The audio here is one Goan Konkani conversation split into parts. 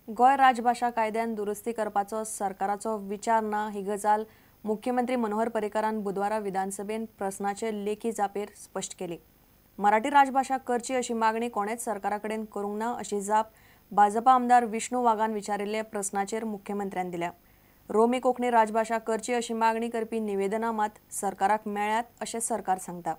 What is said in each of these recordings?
गोंय राजभाशा कायद्यान दुरुस्ती करपाचो सरकाराचो विचार ना ही गजाल मुख्यमंत्री मनोहर पर्रीकारान बुधवारा विधानसभेन प्रस्नाचे लेखी जापेर स्पश्ट केली। मराठी राजभाशा करची अशी मागणी कोणेच सरकारा कडेन करूंक ना अशी जाप भाजपा आमदार विष्णू वाघान विचारिल्ले प्रस्नाचेर मुख्यमंत्र्यान दिल्या। रोमी कोंकणी राजभाशा करची अशी मागणी करपी निवेदनां मात सरकाराक मेळ्ळ्यात अशें सरकार सांगता।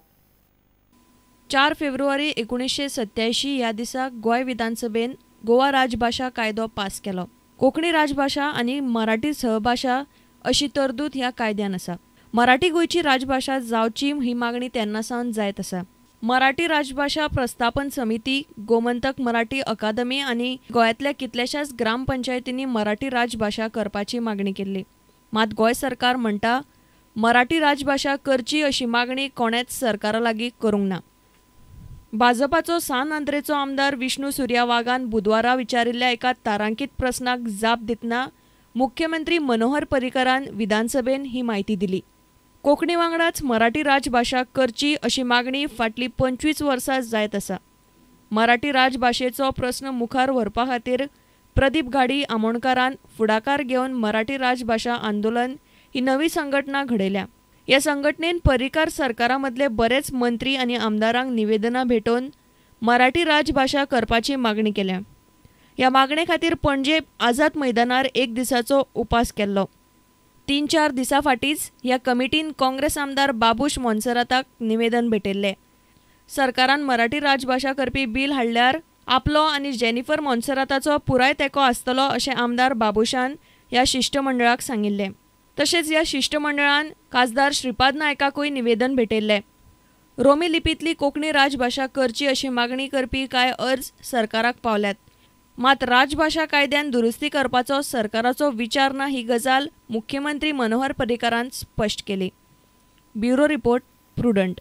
4 फेब्रुवारी 1987 ह्या दिसा गोंय विधानसभेन गोवा राजभाशा कायदो पास केलो। कोंकणी राजभाशा आनी मराठी सहभाशा अशी तरतूद ह्या कायद्यान आसा। मराठी गोंयची राजभाशा जावची ही मागणी तेन्ना सावन जायत आसा। मराठी राजभाशा प्रस्थापन समिती, गोमंतक मराठी अकादमी आनी गोंयांतल्या कितल्याशाच ग्रामपंचायतींनी मराठी राजभाशा करपाची मागणी केल्ली। मात गोंय सरकार म्हणटा मराठी राजभाशा करची अशी मागणी कोणेच सरकारा लागीं करूंक ना। भाजपाचो सान आंद्रेचो आमदार विष्णू सुर्या वाघान बुधवारा विचारिल्ल्या एका तारांकित प्रस्नाक जाप दितना मुख्यमंत्री मनोहर पर्रीकारान विधानसभेन ही म्हायती दिली। कोंकणी वांगडाच मराठी राजभाशा करची अशी मागणी फाटलीं 25 वर्सां जायत आसा। मराठी राजभाशेचो प्रस्न मुखार व्हरपा खातीर प्रदीप घाडी आमोणकारान फुडाकार घेवन मराठी राजभाशा आंदोलन ही नवी संघटना घडयल्या। ह्या संघटनेन पर्रीकार सरकारा मदले बरेच मंत्री आनी आमदारांक निवेदनां भेटोवन मराठी राजभाशा करपाची मागणी केल्या। ह्या मागणे खातीर पणजे आझाद मैदानार एक दिसाचो उपास केल्लो। 3-4 दिसां फाटींच ह्या कमिटीन काँग्रेस आमदार बाबूश मोन्सेराताक निवेदन भेटयल्लें। सरकारान मराठी राजभाशा करपी बील हाडल्यार आपलो आनी जेनिफर मोन्सेराताचो पुराय तेंको आसतलो अशें आमदार बाबूशान ह्या शिश्टमंडळाक सांगिल्लें। तशेंच ह्या शिश्टमंडळान खासदार श्रीपाद नायकाकूय निवेदन भेटयल्लें। रोमी लिपींतली कोंकणी राजभाशा करची अशी मागणी करपी कांय अर्ज सरकाराक पावल्यात। मात राजभाशा कायद्यान दुरुस्ती करपाचो सरकाराचो विचार ना ही गजाल मुख्यमंत्री मनोहर पर्रीकारान स्पश्ट केली। Bureau report, Prudent.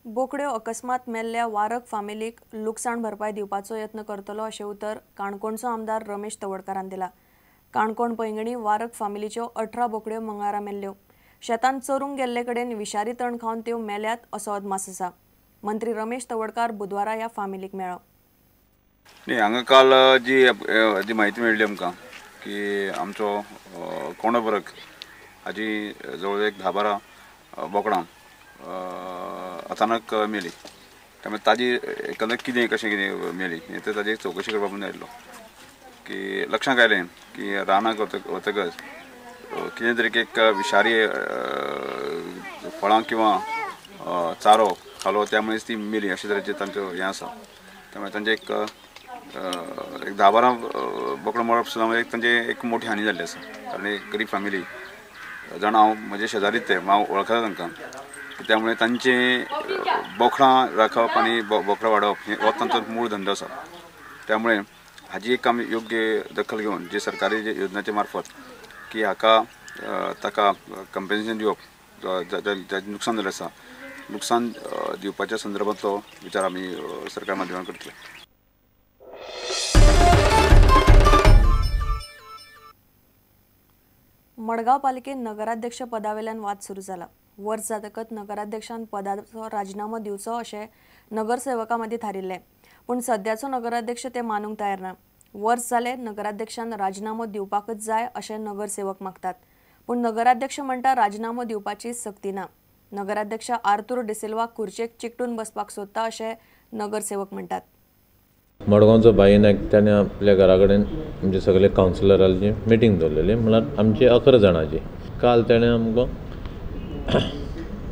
बोकड्यो अकस्मात मेल्ल्या वारक फामिलीक लुकसाण भरपाय दिवपाचो यत्न करतलो अशें उतर काणकोणचो आमदार रमेश तवडकारान दिला। काणकोण पैंगणी वारक फामिलीच्यो 18 बोकड्यो मंगळारा मेल्ल्यो। शेतान चरूंक गेल्ले कडेन विशारी तण खावन त्यो मेल्यात असो अदमास आसा। मंत्री रमेश तवडकार बुधवारा ह्या फामिलीक मेळ्ळो। न्ही, हांगा काल जी जी म्हायती मेळ्ळी आमकां की आमचो कोंडो बरक हाजी जवळ एक 10-12 बोकडां अचानक मेली। त्यामुळे ताजी एकंदर कितें कशें कितें मेली हें तर ताजी चवकशी करपाक म्हूण आयिल्लो की लक्षांत आयलें की रानाक वतकच कितें तरी एक विशारी फळां किंवा चारो खालो त्यामुळेच ती मेली अशे तरेचें तांचो हें आसा। त्यामुळे तांचे एक 10-12 बोकडां मरप सुद्दां म्हणजे तांचे एक मोठी हानी जाल्ली आसा। कारण एक गरीब फॅमिली जाण हांव म्हजे शेजारीच ते हांव वळखता तांकां, त्यामुळे तांचे बोकडां राखप आनी बोकडां वाडोवप हें हो तांचो मूळ धंदो आसा। त्यामुळे हाजी एक आमी योग्य दखल घेवन जे सरकारी जे योजनाचे मार्फत की हाका ताका कंपेन्सेशन दिवप, जाचें नुकसान जालें आसा नुकसान दिवपाच्या संदर्भांतलो विचार आमी सरकार माध्यमान करतले। मडगांव पालिकेन नगराध्यक्ष पदावेल्यान वाद सुरू जाला। वर्स जातकच नगराध्यक्षान पदाचो राजिनामो दिवचो अशें नगरसेवकां मदीं थारिल्लें, पूण सद्याचो नगराध्यक्ष ते मानूंक तयार ना। वर्स जालें नगराध्यक्षान राजिनामो दिवपाकच जाय अशें नगरसेवक मागतात, पूण नगराध्यक्ष म्हणटा राजिनामो दिवपाची सक्ती ना। नगराध्यक्ष आर्थूर डिसिल्वा खुर्चेक चिकटून बसपाक सोदता अशें नगरसेवक म्हणटात। मडगांवचो भाई नायक ताणें आपल्या घरा कडेन आमचे सगळे कावन्सिलरांची मिटींग दवरलेली, म्हणल्यार आमची 11 जाणांची। काल ताणें आमकां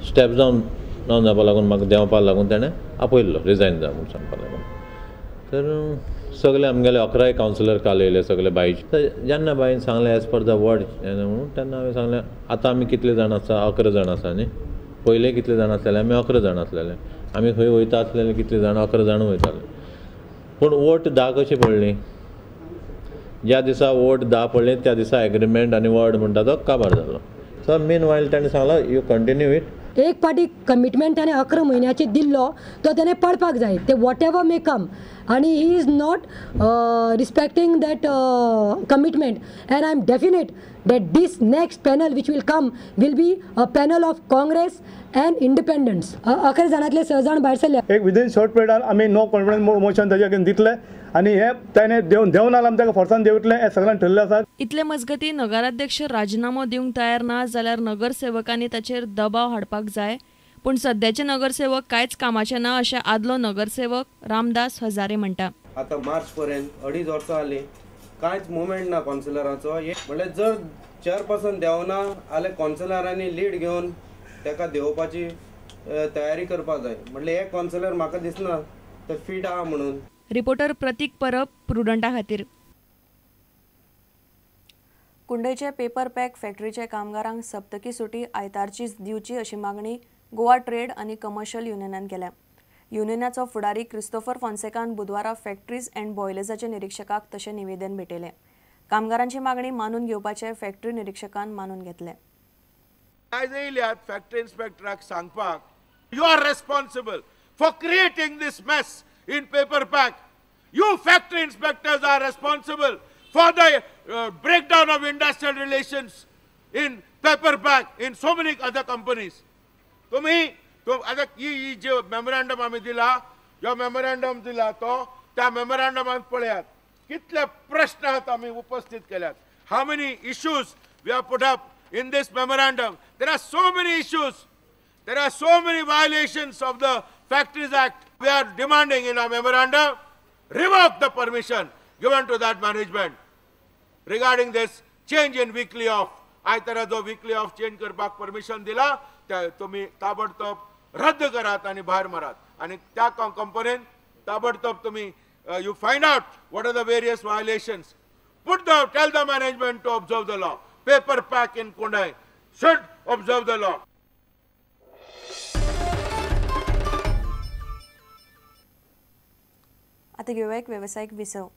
स्टेप डावन डावन जावपा लागून म्हाका देंवपाक लागून ताणें आपयल्लो, रिजायन जा म्हूण सांगपाक लागून। तर सगळे आमगेले 11 कावन्सिलर काल येयले सगळे बाईचे। तर जेन्ना बाईन सांगलें एज पर the word म्हणून, तेन्ना हांवें सांगलें आतां आमी कितले जाण आसा, 11 जाण आसा न्ही, पयले कितले जाण आसलेले आमी 11 जाण आसलेले, आमी खंय वयता आसलेले कितले जाण, 11 जाण वयताले। पूण वोट 10 कशी पडली? ज्या दिसा वोट 10 पडली त्या दिसा एग्रीमेंट आनी वर्ड म्हणटा तो काबार जालो। सो मेन वायल ताणें सांगलां you continue it. एक पाटी कमिटमेंट ताणें 11 म्हयन्याचे दिल्लो तो ताणें पडपाक जाय, ते what ever may कम, आनी he is not respecting that commitment. And I am definite that this next panel which will come will be a panel of Congress and independents. 11 जाणांतले 6 जाण भायर सरले। एक विदीन शॉर्ट पिरियडान आमी नो कॉन्फिडन्स मोशन ताजे अगेन दितले आनी हे ताणें देवना आमी ताका फोर्सान देंवतले हें सगळ्यांक ठरलें आसा. इतले मजगती नगराध्यक्ष राजिनामो दिवंक तयार ना जाल्यार नगरसेवकांनी ताचेर दबाव हाडपाक जाय, पूण सद्याचे नगरसेवक कांयच कामाचे ना अशें आदलो नगरसेवक रामदास हजारे म्हणटा. आतां मार्च पर्यंत 2.5 वर्सां जालीं कांयच मुवमेंट ना कावन्सिलरांचो. म्हणल्यार जर चेअरपर्सन देंवना जाल्यार कावन्सिलरांनी लीड घेवन ताका देंवोवपाची तयारी करपाक जाय. म्हणल्यार हे कावन्सिलर म्हाका दिसना ते फीट आहा म्हणून. रिपोर्टर प्रतीक परब, प्रुडंटा खातीर. कुंडयचे पेपर पॅक फॅक्टरीचे कामगारांक सप्तकी सुटी आयतारचीच दिवची अशी मागणी गोवा ट्रेड आनी कमर्शियल युनियनान केल्या. युनियनाचो फुडारी क्रिस्तोफर फोन्सेकान बुधवारा फॅक्टरीज अँड बॉयलर्साचे निरीक्षकाक तशें निवेदन भेटयलें. कामगारांची मागणी मानून घेवपाचें फॅक्टरी निरीक्षकान मानून घेतलें. आयज येयल्यात फॅक्टरी इन्स्पेक्टराक सांगपाक, you are responsible for creating this mess in paper pack. You factory inspectors are responsible for the breakdown of industrial relations in paper pack, in so many other companies. तुम्ही आता ही जे मेमोरँडम आमी दिला, जो मेमोरँडम दिला तो त्या मेमोरँडमांत पळयात कितले प्रश्न आहात आमी उपस्थित केल्यात. How many issues we have put up in this memorandum. There are so many issues, there are so many violations of the Factories Act. We are demanding in our memorandum, revoke the permission given to that management regarding this change in weekly off. आयतारा जो weekly off change करपाक परमिशन दिला ते तुम्ही ताबडतोब रद्द करात आनी भायर मारात. आनी त्या कंपनीन ताबडतोब तुम्ही you find out what are the various violations. Put the tell the management to observe the law. Paper pack in Kondai should observe the law. आता घेऊया एक व्यावसायिक विसव.